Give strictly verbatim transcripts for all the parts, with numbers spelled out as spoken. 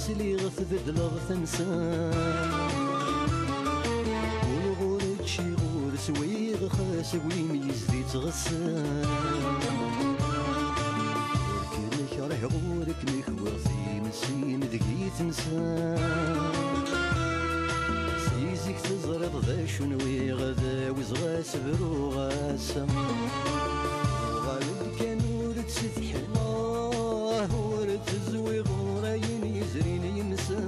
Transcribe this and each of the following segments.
Lliɣ tbeddleɣ tansa. Ur ɣur ččiɣ ur swiɣ, xas win yezdi ttɣessa. Ur kem-kerhiɣ, ur kem-kwiɣ, times-im deg-i tensa. Si zik teẓriḍ d acu nwiɣ, d awezɣi-s, bruɣ-as. Uɣal-d kan ur ttsetḥi, ah, ur ttezwiɣ ɣur ayen yezrin yemsa.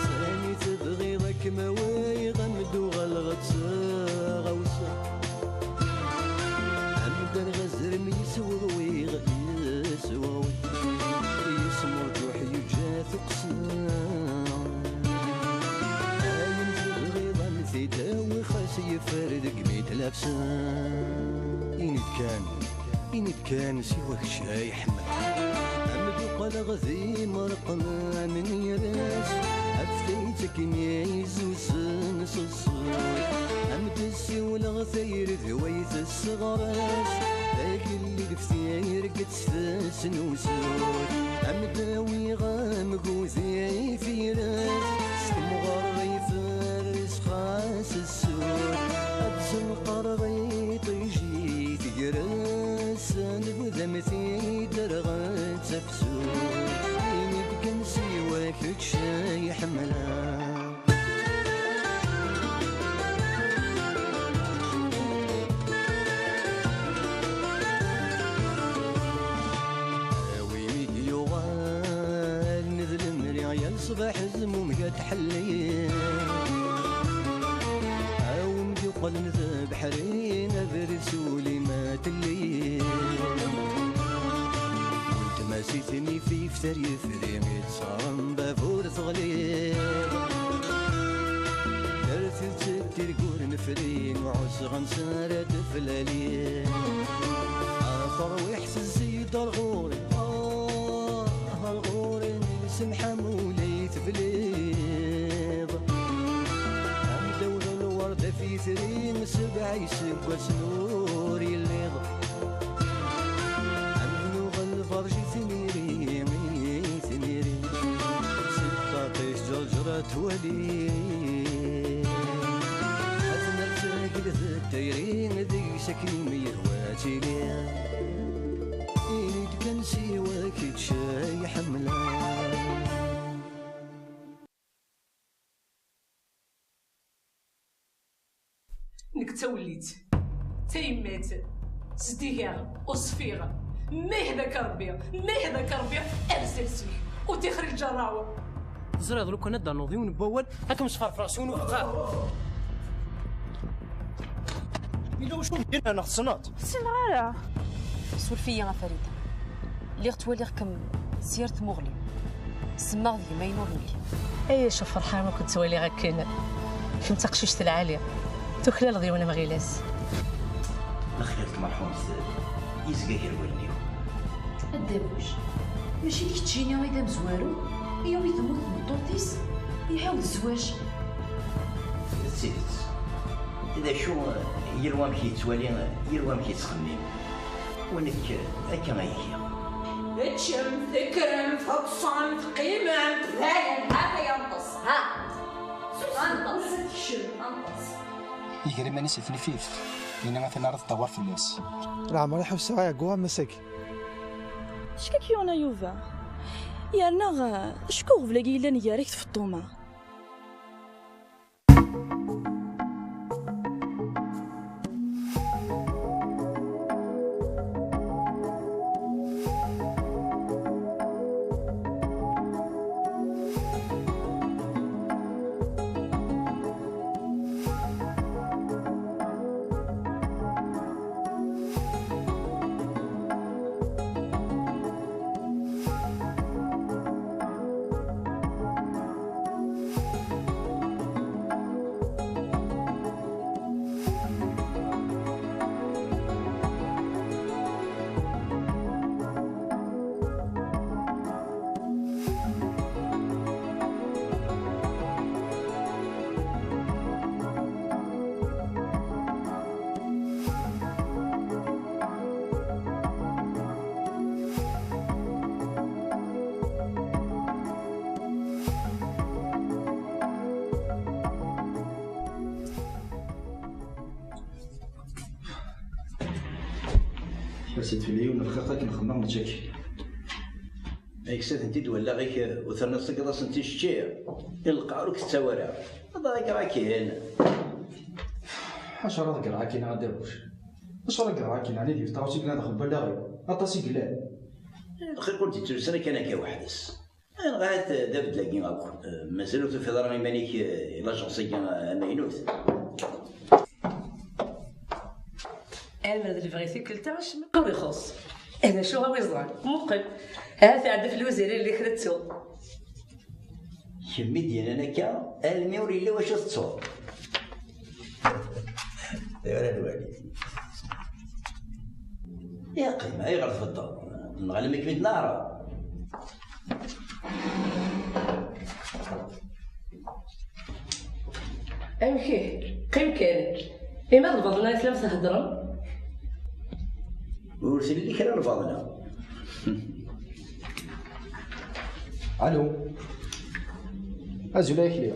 Sani tebɣiḍ ad kem-awiɣ, am d-uɣaleɣ d taɣawsa. Am d-rɣ azrem yesweɣwiɣ, yesweɣwi, yesmurǧuḥ yeǧǧa tuqqsa. Ayen tebɣiḍ a m-t-id-awiɣ, xas yeffer deg mi tlafsa. Ini-d kan, ini-d kan, siwa kečč ay ḥemmleɣ. Am d-uqaleɣ d imerqem, am nniras, af tayet akken yezzuzen s ṣṣut. Am d-ssiwleɣ tayri d way tesseɣres, d agellid f tirget s tesnusut. Am d-awiɣ amgud i tiras, s temɣer ifares xas ssut. Ad zenqer iṭij i tegres, nebda-m-t-id-rɣ d tafsut. Ini-d kan siwa kečč ay ḥemmleɣ. A win i d-yuɣalen d lemri, yal ṣṣbeḥ zmumeg ad tḥelli. A win d-yuqlen d abeḥri, abrid s ul-im ad telli. Weltma-s i ten-ifift ar yefri, i tt-ṣaren bab ur teɣli. Ar tidet tirgul nefri, uɛusɣen s ara teflali. A terwiḥt zzi-d ar ɣur-i, ah, ar ɣur-i, semḥ am ula i tebliḍ. Am dawla lwerd af yitri, sebɛa iseggasen ur yelliḍ. Am nuɣ lberǧ i tniri, i tniri, s ṭṭaṭ-is ǧerǧer ad twali. Ad nertagel d tayri, deg-s akken i m-yehwa ad tili. Ini-d kan siwa kečč ay ḥemmleɣ. Nekk d tawellit, tayemmat, zdigeɣ, uṣfiɣ, ma yehda-k Rebbi, ma yehda-k Rebbi, ers iles-ik, ur tixri lǧerraw. Teẓriḍ, lukan ad d-ternuḍ yiwen n wawal, ad kem-sferfreɣ s yiwen ubqaɛ. Yella wacu n dinna neɣ tessneḍ? Ur ssineɣ ara. Suref-iyi a Farida. Lliɣ ttwaliɣ-kem s yir tmuɣli. Semmaɣ deg-m ayen ur nelli. Ay acu ferḥeɣ mi ken-ttwaliɣ akken. Kemm d taqcict lɛali. Tuklaleḍ yiwen amɣilas. Lexyal n tmerḥumt yezga gar wallen-iw. A Dda Buj, mačči d keččini i d amezwaru i yumi temmut tmeṭṭut-is, iɛawed zzwaǧ? D tidet. D acu, yal wamek yettwali, yal wamek yettxemmim. U nekk akka ay giɣ. Teččem, tekkrem, teḍsem, teqqimem, dayen, ha yenṭes, ha. Yenṭes. Iger iman-is i tnifift, yenna atan ara teddawar fell-as. Leɛmer i ḥusseɣ ɛeggu am ass-agi. Acu k-yuɣen a Yuba? Yerna, eh, acu k-uɣbel-agi yellan gar-ak d Feṭṭuma? As-d fell-i yiwen n lxiq akken xemmeɣ mačči akka. Iksa-tent-id wallaɣ-ik, u terniḍ teggeḍ-asen ticci. I lqaɛer ur k-tettawi ara. Ad ɣ-ikeɣ akin. Acu ara ḍeggreɣ akin a Dda Buc? Acu ara ḍeggreɣ akin? Ɛni d yufta ur tt-id-nadi xebba allaɣ-iw? Aṭas i yellan. Lxiq ur d-yettusan akan akka weḥd-s. Ayɣer ahat d abeddel-agi akk? Mazal ur tufiḍ ara iman-ik i l'agence-agi amaynut? Alma d lebɣi tikkelt-a, acemma ur ixuṣṣ. D acu a wi ẓran? Muqel. Ahat iɛedda fell-i uzriri kra ttuɣ. Kemm i d-yennan akka, almi ur yelli wacu tettuḍ. Tura ad nwali. Yeqqim, ayɣer tbeddeḍ? Nɣal amek mi d-neɛreḍ. Amek ihi? Qqim kan. Ima d lbaḍna i tellam theddrem? Ur telli kra lbaḍna. Alo. Azul a Akli.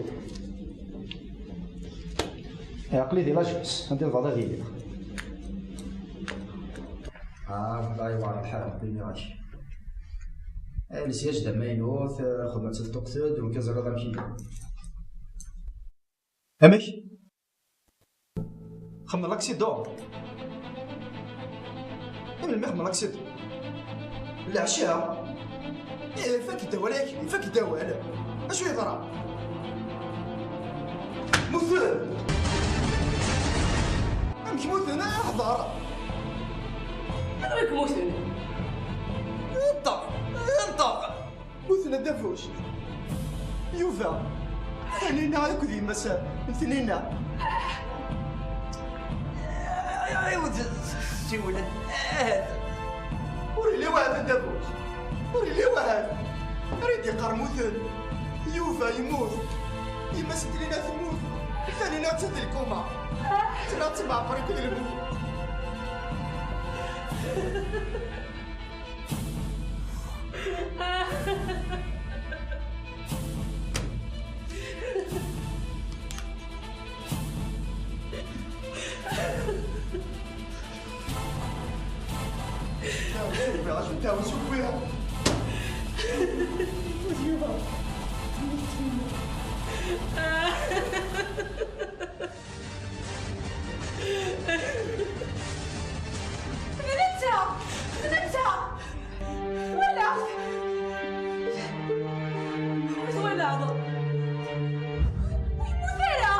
Aql-i di l'agence, anda tebɣiḍ ad iliɣ. Ah, la yewɛer lḥal, ṛebbi iniɣ-ak. Eh, lsyaj d amaynut, eh, xedmeɣ-tt-id tuqt-d, ur k-ẓriɣ amek iga. Amek? Xedmeɣ l'accident. Melmi xedmeɣ l'accident? Leɛca? Eh, ifak-d awal-ik, ifak-d awal. Acu yeḍra? Muten! Amek muten? Hḍer! Anwa i yemmuten? Nṭeq! Nṭeq! Muten a Dda Buc. Yuba. Tanina akked yemma-s n Tanina. Ayiwa, siwlen. Ahat. Ur yelli wahat a Dda Buc. Ur yelli wahat. Ara d-iqqar muten. Yuba yemmut. Yemma-s n Tanina temmut. Tanina attan di lkuma. Attan ad temɛeffer akked lmut. D netta! D netta! Walaɣ-t! Ur twalaḍ! Ur yemmut ara!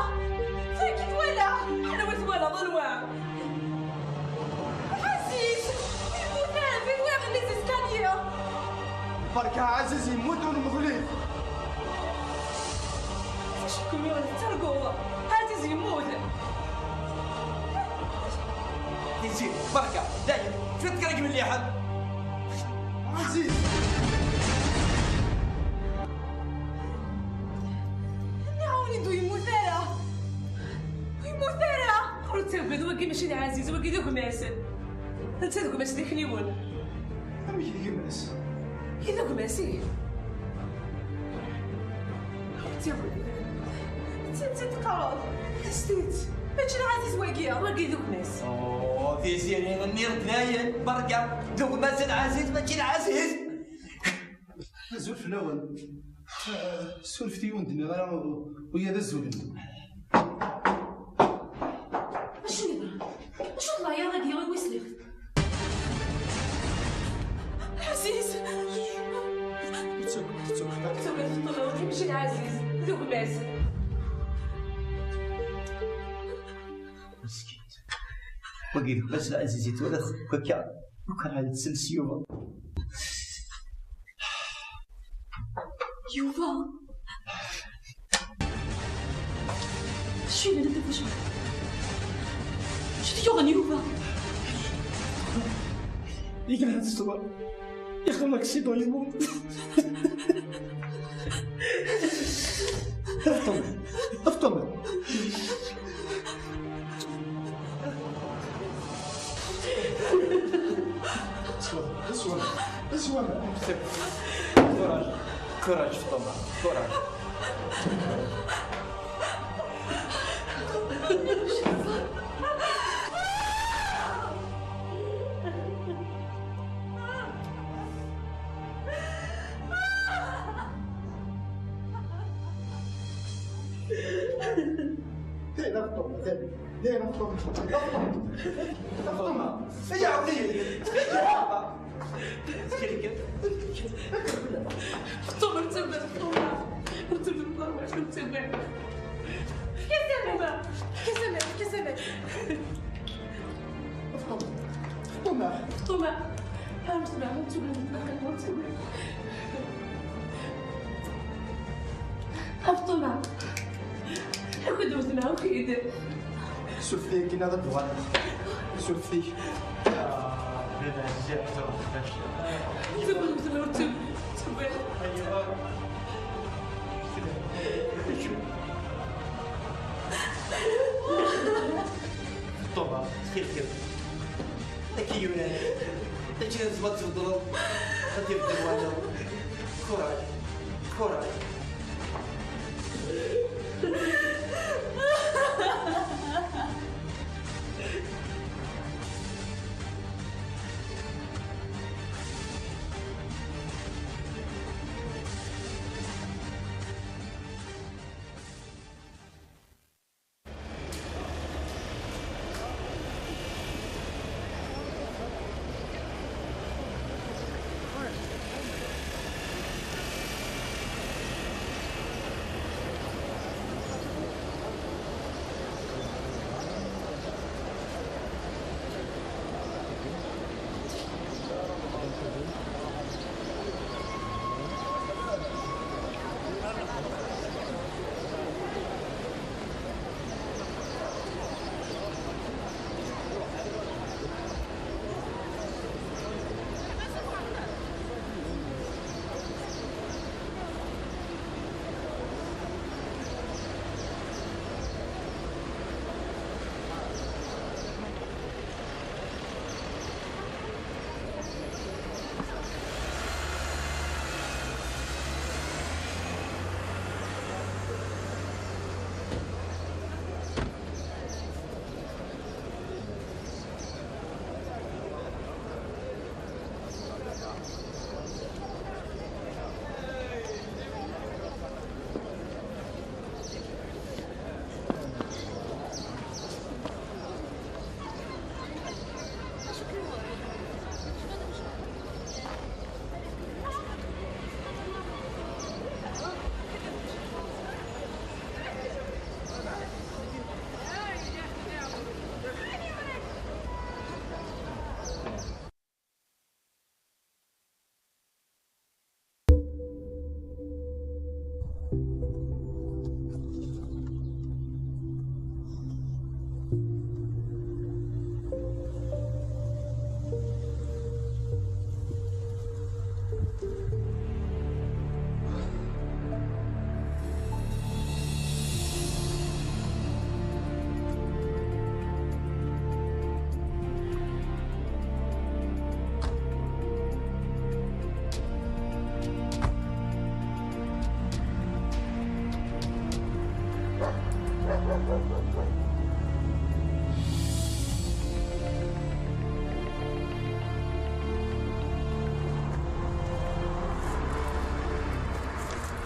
Tagi twalaɣ! Anwa twalaḍ, anwa? Ɛziz! Ur yemmut ara! Bidwa iɣelli s escalier! Berka Ɛziz yemmut ur nmeḍl-it! Acu kem-yuɣen tettarguḍ? Ɛziz yemmut! Tiziri, berka, dayen, tfiḍ kra i imelliḥen. Ɛziz! Nniɣ-awen-id ur yemmut ara! Ur yemmut ara! Ur ttagad, wagi mačči d Ɛziz, wagi d gma-s. Netta d gma-s d akniwen. Amek d gma-s? I d gma-s, ih. Ur ttagad. Netta, netta teqqareḍ. S tidet. Mačči d Ɛziz wagi. Wagi d gma-s. Oh, Tiziri, nniɣ-d dayen, berka. D gma-s n Ɛziz, mačči d Ɛziz. Azul fell-awen. Ah, surfet-iyi ur d-nniɣ ara u-, uya d azul-nwen. Acu yeḍran? Acu d layaḍ-agi i wisliɣ? Ɛziz! Ur ttagad, ur ttagad. Ur ttagad, ur ttagad, mačči d Ɛziz, d gma-s. Meskin. Wagi d gma-s n Ɛziz i twalaḍ akka, akka ad tsel s Yuba. Yuba! Acu i d-yuɣen Yuba? Yekna ṣṣber. Yexdem aksidu yemmut. Afṭem. Afṭem. Aswa, aswa, aswa. Courage, courage, Thomas, courage. Ay, d afṭum, d afṭum, d afṭum. Ay, ɛawed-iyi. Fṭuma, ur ttagad, Fṭuma. Ur ttagad, Fṭuma, ur ttagad. Efk-as aman, efk-as aman, efk-as aman. Fṭuma, Fṭuma. Fṭuma. Ur ttagad, ur ttagad. A Fṭuma. Ak-d wetma, ak-d. Surfet-iyi akken ad d-uɣaleɣ. Surfet-iyi. Ttagad wetma, ur ttagad. Ṭuba, ttxil-k. Akka yuran. Akken ad tbeddleḍ, ad t-ibeddel wayeḍ. Kuraj. Kuraj.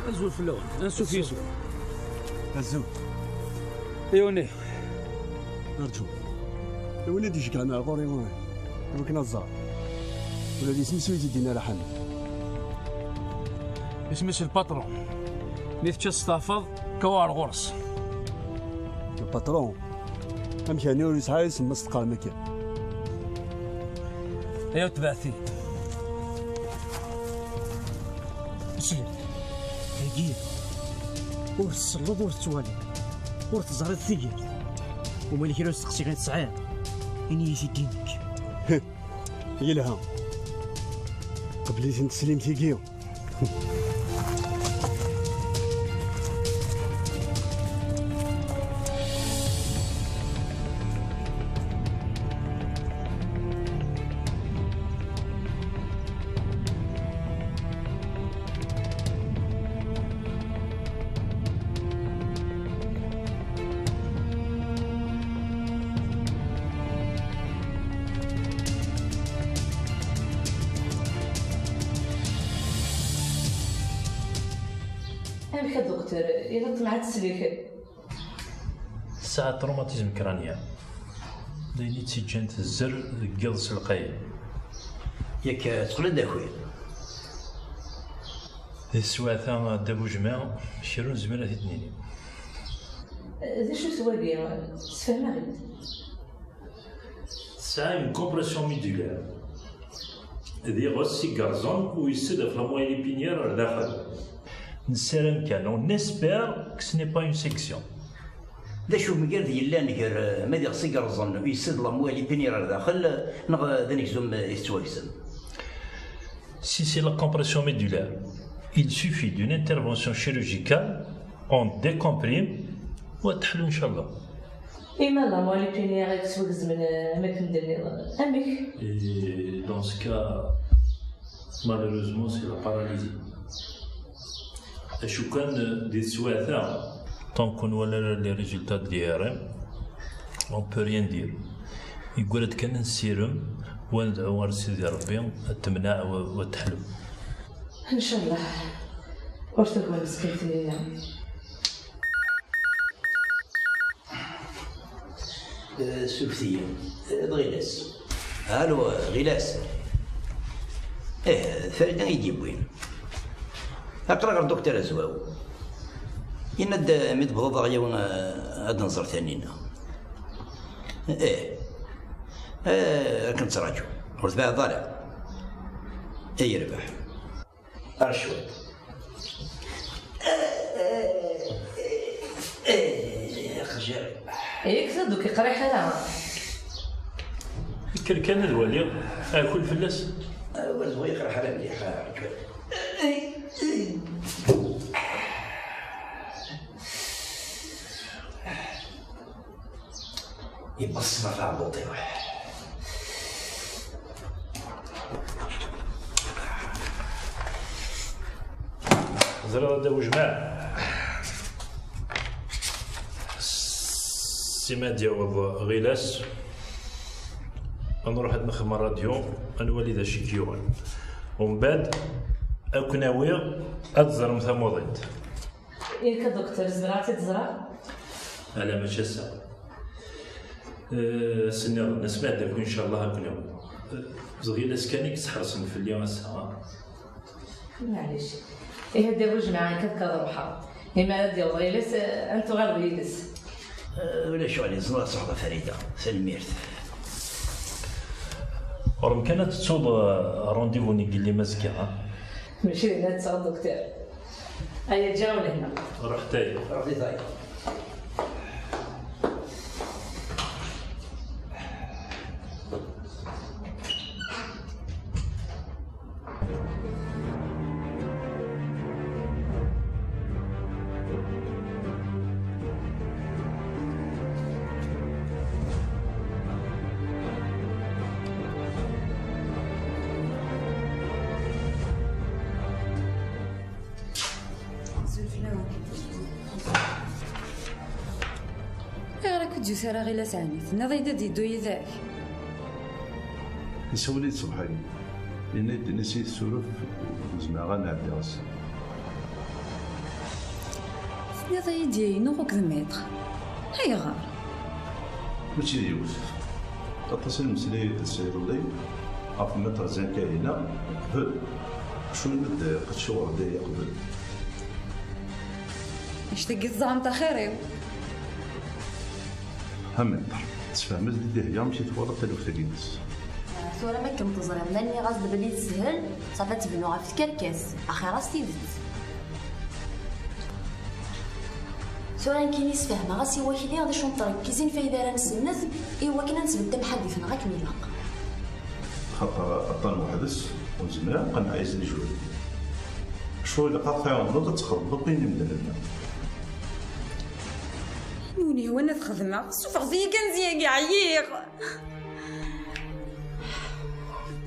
Azul fell-awen, ansuf yis-wen. Azul. Iwni. Rǧu. Iwni d-iceggɛen ar ɣur-i, iwakken ad ẓer. Ula d isem-is ur yi-d-yenni ara Ḥamed. Isem-is lpatṛun. Mi tečča testeɛfaḍ, kawa ar ɣur-s. Lpatṛun? Amek, ɛni ur yesɛi ara isem ma s-teqqarem akka? Ayaw tebɛet-iyi. Sel, dagi ur tselleḍ, ur tettwaliḍ, ur teẓriḍ tigert. Uma d kra usteqsi i tesɛiḍ, ini-yi-t-id i nekk. Yelha. Qbel-itent teslimt-igi. Amek a dukter, yella ṭṭmeɛ ad teslek? Tesɛa traumatisme crânien, d ayen i tt-iǧǧan tezzer deg yiḍ s lqayen. Yak teqqel-d akk. Di teswiɛt-a, a Dda Bujma, kra ur nezmir ad t-id-nini. D acu-t wagi? Sfehmeɣ-d. Tesɛa une compression médulaire. D iɣes i yerẓen u yessed ɣef la moelle épinière ar daxel. Nessaram kan, on espère que ce n'est pas une section. D acu umgired yellan gar, eh, ma d iɣes i yerẓen u yessed la moelle épinière ar daxel, neɣ d anegzum, eh, i tettwagzem? Si c'est la compression médulaire, il suffit d'une intervention chirurgicale, on décomprime, u ad teḥlu, inchallah. Ima la moelle épinière i yettwagezmen, eh, am akken d-tenniḍ, amek? Et dans ce cas, malheureusement, c'est la paralysie. Acu kan, eh, di teswiɛt-a, tant qu'on voit les résultats de l'I R M, on peut rien dire. Yeggra-d kan ad nessirem, u ad nedɛu ɣer Sidi Ṛebbi ad temneɛ u, u ad teḥlu. Inchallah. Ur tugi meskin Taninna. Eh, surfet-iyi. Eh, d Ɣilas. Alo, Ɣilas. Eh, d Farida i d-yewwin. Aql-aɣ ɣer Docteur Azwaw. Yenna-d, eh, mi d-tewwḍeḍ aɣ-yawi, eh, ad nẓer Taninna. Eh. Eh, ad k-nettraǧu. Ur tbeɛdeḍ ara. Ay yerbeḥ. Ar cwiṭ. Aqjir. Yak ur yeqriḥ ara. Kker kan ad waliɣ. Akul fell-as. Ur yeqriḥ ara mliḥ. Ibeṣṣem ɣef tɛebbuḍt-iw. Ẓriɣ a Dda Bujmaɛ. Sima d-yaweḍ Ɣilas. Ad nruḥ ad nexdem ṛṛadyu, ad nwali d acu i k-yuɣen. Umbeɛd, ad ken-awiɣ ad teẓrem tamuḍint. Yak a Docteur, zemreɣ ad tt-id-ẓreɣ? Ala, mačči ass-a. Eh, ass-nniḍen, asmi ad d-akun, incallah, ad ken-awiɣ. Eh, d Ɣilas kan i yesḥersen fell-i ass-a, ha? Maɛlic. Ihi a Dda Bujmaɛ, nekk ad k-ṛebḥeɣ. Imi ara d-yaweḍ Ɣilas, eh, ad n-tuɣaleḍ yid-s. Eh, ulac uɣil, ẓẓleɣ ad truḥeḍ a Farida. Tanemmirt. Ɣur-m kan ad tettuḍ, eh, rendez-vous-nni n yelli-m azekka, ha? Mačči d ayen ad tesɛuḍ, Docteur. Aya, ǧǧiɣ-am lehna. Ruḥ tay. Ruḥ di tay. Azul fell-awen. Ayɣer akk ur d-yusi ara Ɣilas ɛni? Tenniḍ-iyi-d ad yeddu yid-k? Isawel-iyi-d ṣṣbeḥ-agi. Yenna-yi-d, ini-as i yi-tessuref, ur zmireɣ ad nɛeddi ass-a. Tenniḍ-iyi-d yayen uɣ akked Maître. Ayɣer? Mačči d yiwet. Aṭas i nemmeslay d Sayiḍelli ɣef Maître Zankahina qbel. Acu yenna-d, qedceɣ-d aya qbel. Annect-agi teẓramt axir-iw. Ha Maître, tessefhem-as-d i Dihya amek i twalaḍ taluft-agi-ines. Tura ma akken teẓriḍ, ma nniɣ-as-d belli teshel, ṣafi ad tebnu ɣef tkerkas, axir-as tidet. Tura nekkini sfehmeɣ-as i wakli d acu n ṭṭrikizin fayda ara nsennet i wakken ad nesbedd tamḥaddit-nneɣ akken ilaq. Xaṭer aṭṭan weḥd-s ur nezmir ad nqenneɛ i zlejwal. Acu ilaq ad ɣ-tɛiwneḍ ad txedmeḍ akk ayen imdanen-a. Imi ur yehwan ad t-xedmeɣ, sufɣet-iyi kan zyagi, ɛyiɣ.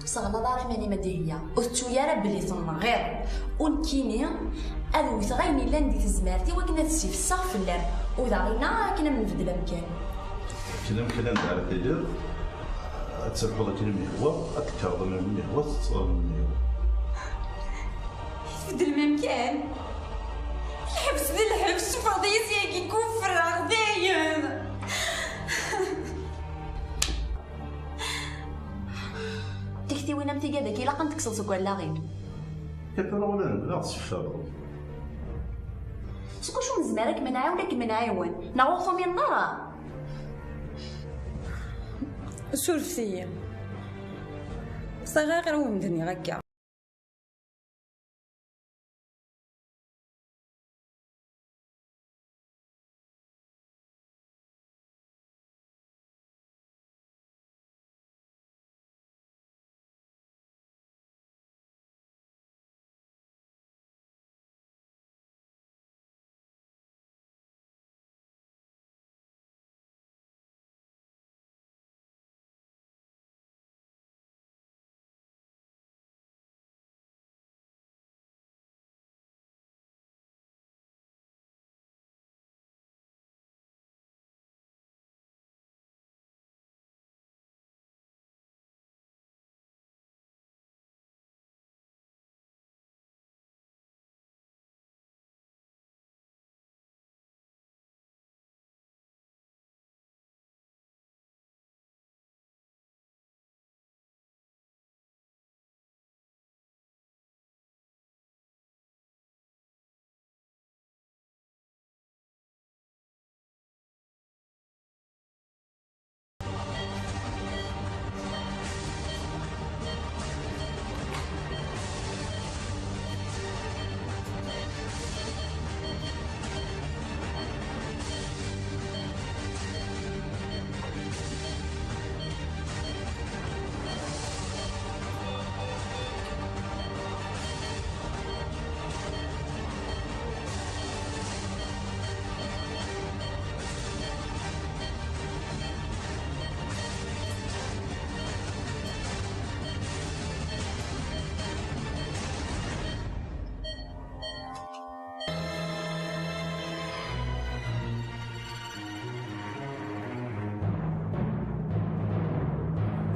Ur sseɣlaḍ ara iman-im a Dihya, ur tettu ara belli tenɣiḍ. U nekkini, ad wteɣ ayen yellan di tezmert-iw akken ad ssifesseɣ fell-am, u daɣina akken ad m-nbeddel amkan. Kra mkla anda ara tiliḍ, ad truḥeḍ akken i m-yehwa, ad tekkreḍ melmi m-yehwa, ad teṭṭseḍ melmi m-yehwa. Tbeddlem amkan? Lḥebs d lḥebs, sufɣeḍ-iyi syagi, kuffreɣ, dayen. Tiwin am tigad-agi ilaq ad n-tekkseḍ seg wallaɣ-im. Yak ula ula d nekkni ad ɣ-tesseftadeḍ. Seg wacu nezmer ad kem-nɛiwen, ad kem-nɛiwen? Neɣ ur tumineḍ ara? Surfet-iyi. Ur sɛiɣ ara ɣer win d-nniɣ akka.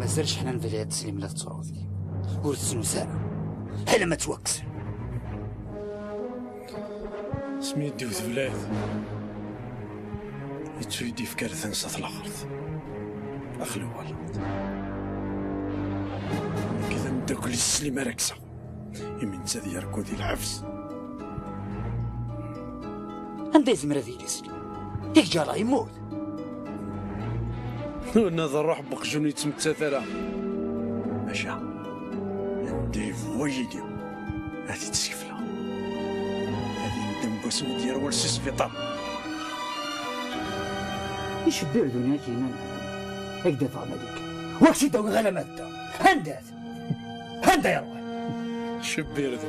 Mazal cḥal n bdayat teslim la tettruḍ deg-i. Ur tettnus ara. Ḥala ma ttwakkes. Asmi i d-iwet blayat, yettu i d-yefka ar tansa at laxert. Axli walaḍ. Nekk d ameddakel-is teslim ara kkseɣ. Imi netta ad yerku di lḥebs. Anda yezmer ad yili slim? Iǧǧa Allah yemmut. Ur nadi ṛṛuḥ n weqjun yettmettat ara. Maca anda yebɣu yili, ad t-id-skefleɣ. Ad yendem deg wasmi i d-yerwel si sbiṭar. Icebbir d unyak-inan. Ad k-d-afeɣ Malik. Ur ak-tt-id-awiɣ alamma d da. Anda-t? Anda iruḥ? Cebbir d.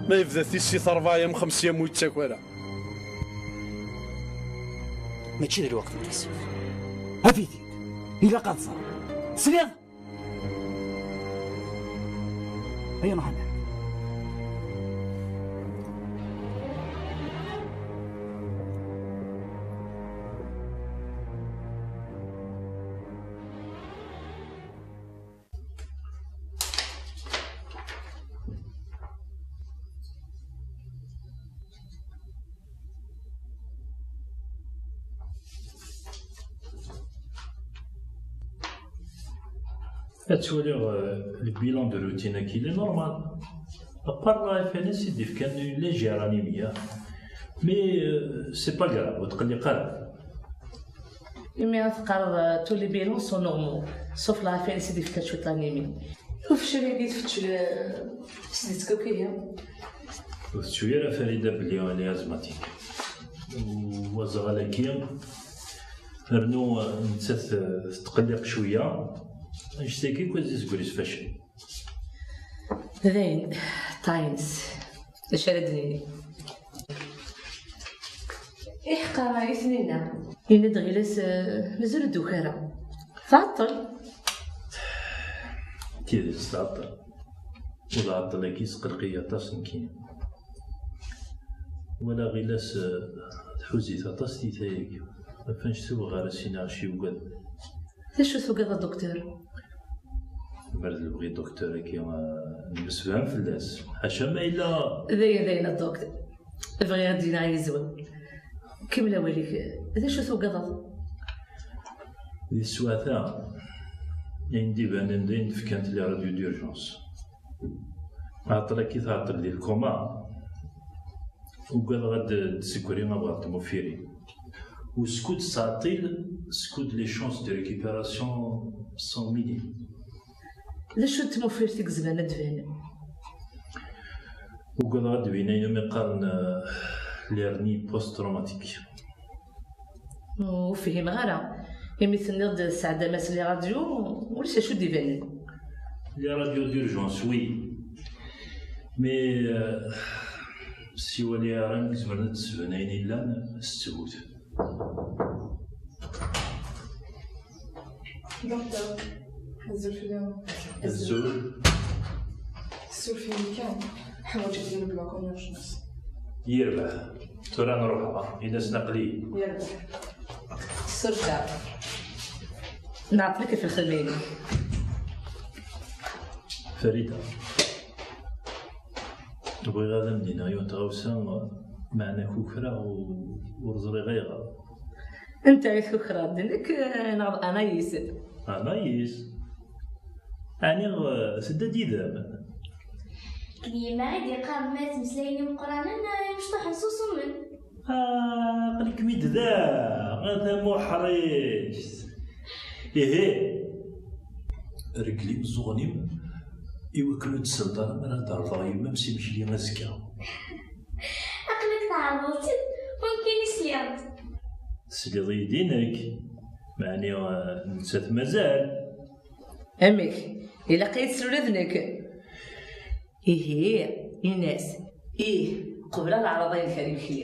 Ma yebda tissit ṛebɛa yam xemsa yam ur yettak ara. Mačči d lweqt n tissit. Af-it-id. Ilaq ad ẓreɣ. Tesliḍ? Aya nruḥ ad nɛeddi. Ad twaliɣ, euh, le bilan de routine-agi, il est normal. À part la F N S i d-ifkan une légère anémie. Mais, euh, c'est pas grave, ur tqelliq ara. Imi ad teqqareḍ, euh, tous les bilans sont normaux, sauf la F N S i d-ifkan cwiṭ l'anémie. Ufecel i d-tfeččel, euh, s d-tettkakihi. Ur tettu ara Farida belli elle est asthmatique. U aẓɣal-agi, rnu, euh, nettat, euh, tettqelliq cwiya. Annect-agi akk ad izgel isfacen. Dayen, Times, d acu ara d-nini? Iḥeqqa i Taninna. Yenna-d Ɣilas, eh, mazal ur d-tuki ara. Tɛeṭṭel. Tidet tɛeṭṭel. U lɛeṭṭel-agi yesqelq-iyi aṭas nekkini. Walaɣ Ɣilas, eh, tḥuza-t aṭas tiyita-agi. Ɣef annect-a ur bɣiɣ ara s-iniɣ acu yugad. D acu tugadeḍ, docteur? Ma d lebɣi docteur-agi, ah, nemsefham fell-as. Ḥaca ma yella. Dayen, dayen, a docteur. Bɣiɣ ad d-iniɣ yezwem. Kemmel awal-ik. D acu tugadeḍ? Di teswiɛt-a, Ayen d-ibanen d ayen d-fkant les radios d'urgence. Aɛeṭṭel akka i tɛeṭṭel di lkoma, ugadeɣ ad d-, d-tsegri abaɣ tmufiri. U skud tettɛeṭṭil, skud les chances de récupération sont minimes. D acu n tmufirt i yezmer ad d-tban? Ugadeɣ ad d-tbin ayen umi qqaren, euh, l'hernie post-traumatique. Ur fhimeɣ ara. Imi tenniḍ-d tesɛeddam-as les radios, ulac acu d-ibanen. Les radios d'urgence, oui. Mais, euh, siwa les A R M i izemren ad d-sben ayen illan s ttbut. Docteur, azul fell-awen. Azul. Suref-iyi kan, ḥwaǧeɣ-d une bloc en urgence. Yerbeḥ. Tura nruḥ, ah, in-asen aql-iyi. Yerbeḥ. Suref-aɣ. Nɛeṭṭel-ik ɣef lxedma-inu. Farida. Bɣiɣ ad am-d-iniɣ yiwet tɣawsa, meɛna kukraɣ u ur ẓriɣ ayɣer. Anta i tukraḍ, d nekk, eh, neɣ d Anaïs? Anaïs? Ɛni, eh, tedda-d yid-m? D yemma i d-yeqqaren ma ttmeslayen imeqqranen, eh, imecṭuḥen susumen. Ah, aql-ikem-id da, a tamuḥriǧt. Ihi, reggel imeẓẓuɣen-im, iwakken ur d-tsaleḍ ara mi ara d-terḍeɣ yemma-m s imekli azekka. Aql-ak tɛerḍeḍ-tt-id, wamkan i sliɣ-d. Tesliḍ-iyi-d i nekk, meɛni, eh, nettat mazal. Amek? Ilaq ad yi-tesliḍ ula d nekk? Ihi, in-as, ih, qbel ad neɛreḍ ayen kan imekli.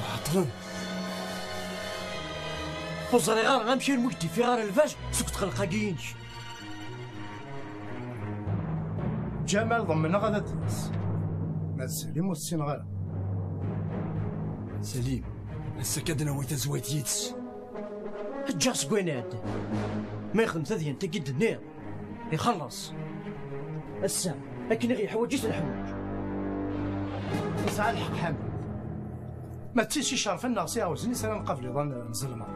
Ɛeṭlen. Ur ẓriɣ ara amek armi ur k-d-ifiɣ ara lbaz seg utqelleq-agi-inek. Ǧamal, ḍemneɣ ad d-yas. Ma d Salim ur t-ssineɣ ara. Salim, ass-agi ad d-nawi tazwayt yid-s. Ǧǧiɣ seg wayen iɛeddan. Ma yexdem tadyant-agi d-nniɣ, ixelleṣ. Ass-a, akken i ɣ-yeḥwaǧ i t-neḥwaǧ. Yesɛa lḥeqq Ḥamid. Ma d tin s-icerfen neɣ s-iɛawzen i s ara nqabel iḍan n ẓelma.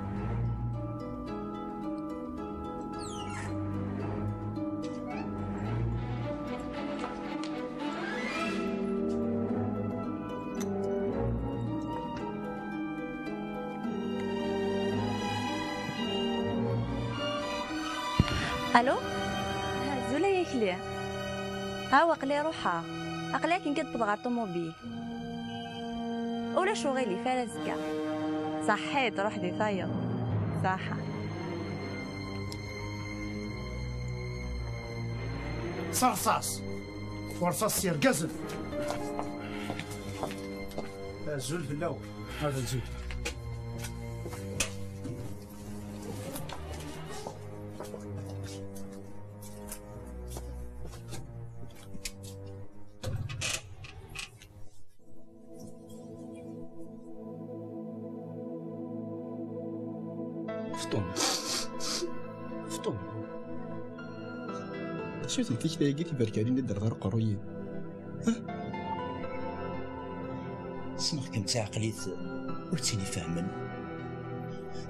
Allô? Azul ay akli. Aw, aql-i ruḥeɣ. Aql-i akken kan d-wwḍeɣ ɣer ṭumubil. Ulac uɣilif, ar azekka. Ṣaḥḥit, ruḥ di tayeḍ. Ṣaḥḥa. S rrṣaṣ. Rrṣaṣ s yergazen. Azul fell-awen. Azul. Fṭum. Fṭum. D acu-tent tikta-agi tiberkanin i d-terɣa ɣer uqerruy-iw? Ssneɣ-kem d taɛeqlit ur ttinifehmen.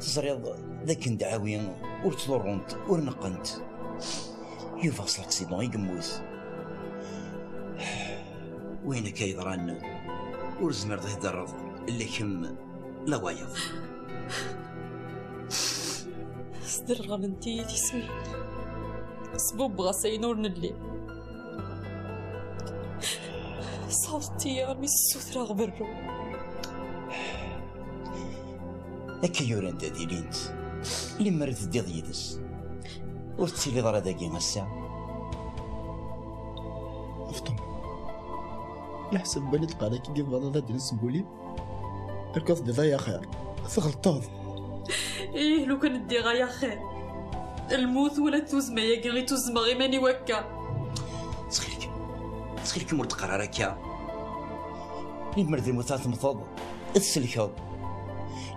Teẓriḍ d akken dɛawi ur ttḍurrunt, ur neqqent. Yuba s laksidan i yemmut. Wayen akka yeḍran ur zmireḍ ad t-id-terreḍ la kemm la wayeḍ. Sderɣlent-iyi tismin. Sbubbeɣ-as ayen ur nelli. Sawḍet-iyi armi s-ssutreɣ berru. Akka yuran da dilint, limmer i teddiḍ yid-s. Ur tettiliḍ ara dagi ass-a. Fṭum, leḥsab n wayen i d-qqaren akka i yebɣa ad d-ines seg wul-im? Akka teddiḍ ay axir, tɣelṭeḍ. Ih, lukan ddiɣ ay axir. Lmut wala tuzzma-agi i tuzzmeɣ iman-iw akka. Ttxil-kem, ttxil-kem ur d-qqar ara akka. Limer d lmut ara temmteḍ, ad tselkeḍ.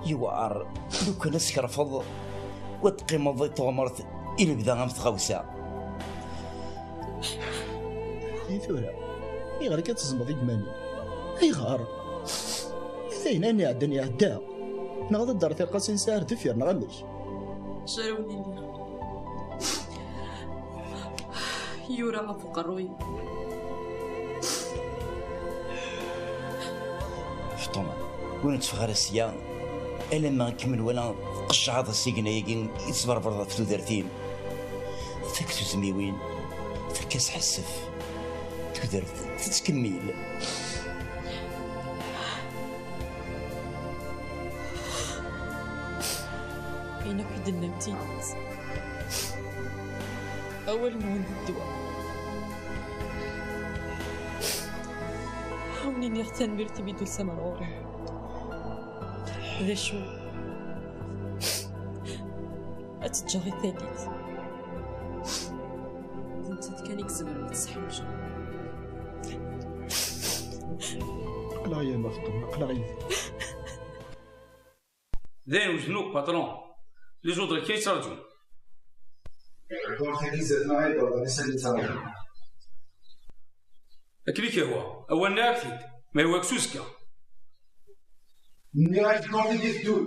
Yewɛer lukan ad tkerfeḍ, wa teqqimeḍ di tɣemert i lebda am tɣawsa. I tura, ayɣer akka tezmeḍ i yiman-im? Ayɣer? D ayen-a iɛeddan iɛedda. Neɣ ad d-tertiqas i nesɛa ar deffir, neɣ amek? Ẓer ur lliɣ. Yura ɣef uqerruy. Fṭum, ur netteffeɣ ara sya alamma akken menwala tqeccɛeḍ asigna-agi i tesberberḍ ɣef tudert-im. Fak tuzmiwin, fak-as ḥessef. Tudert tettkemmil. Ayen akk i d-tennam d tidet. Awal-nwen d ddwa. Ad wen-iniɣ tanemmirt imi d-tusam ar ɣur-i. D acu? Ad tt-ǧǧeɣ i tallit. D nettat kan i izemren ad tt-sḥewjeɣ. Aql-aɣ yid-m a Fṭum, aql-aɣ yid-m. Dayen wejden akk, patron. Les ordres kan i ttraǧun. Akken i k-yehwa, awal nniɣ-ak-t-id, ma yehwa-k s uzekka. Nniɣ-ak-d kan i d-iteddun.